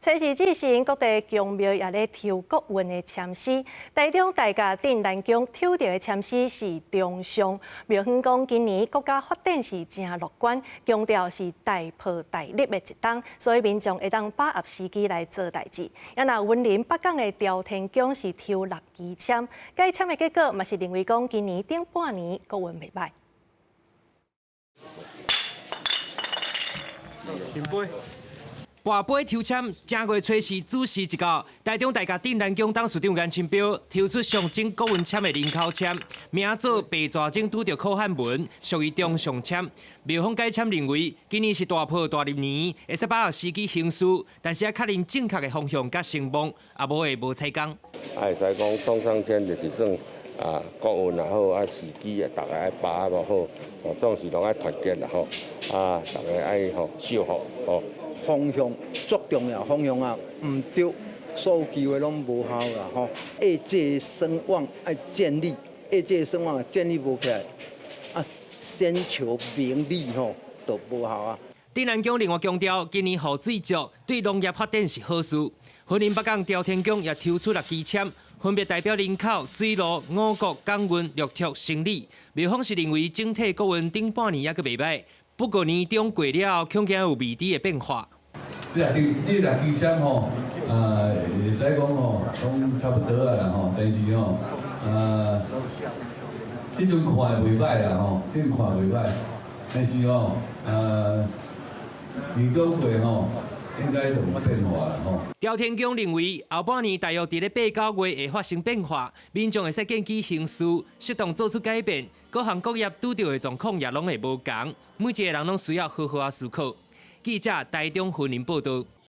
初四之前，各地宮廟也咧抽國運的籤詩。台中大甲鎮瀾宮抽著的籤詩是中上。廟方講，今年國家發展是誠樂觀，強調是大破大立的一冬，所以民眾會當把握時機來做代誌。啊若雲林北港的朝天宮是抽六支籤，解籤的結果嘛是認為講，今年頂半年國運袂䆀。飲杯。跋杯抽籤，正月初四子時一到，台中大甲鎮瀾宮董事長顏清標抽出象徵國運籤的人口籤，名做白蛇精拄著苦漢文，屬於中上籤。廟方解籤認為，今年是大破大立年，會使把握時機行事，但是愛確認正確的方向佮聲望，啊無會無彩工。啊，會使講中上籤就是算啊國運也好，啊時機啊，逐家愛把握好，哦，總是攏愛團結啦吼，啊，逐家愛吼相護吼。方向足重要，方向啊毋對，所有機會攏無效啦吼。業界聲望愛建立，業界聲望建立無起來，啊，先求名利吼，都無效啊。鎮瀾宮另外強調，今年雨水足，對農業發展是好事。雲林北港朝天宮也抽出六支籤，分別代表人口、水路、五穀、港運、綠竹、生理。廟方是認為整體國運頂半年猶閣袂䆀，不過年中過了後，恐驚有未知的變化。這六支籤吼，會使講吼，攏差不多啊啦吼，但是吼，這陣看袂䆀啦吼，這陣看袂䆀，但是吼，年中過吼，應該就有變化啦吼。朝天宮認為後半年大約佇咧八九月會發生變化，民眾會使見機行事，適當做出改變，各行各業拄著的狀況也攏會無仝，每一個人攏需要好好仔思考。記者台中雲林報導。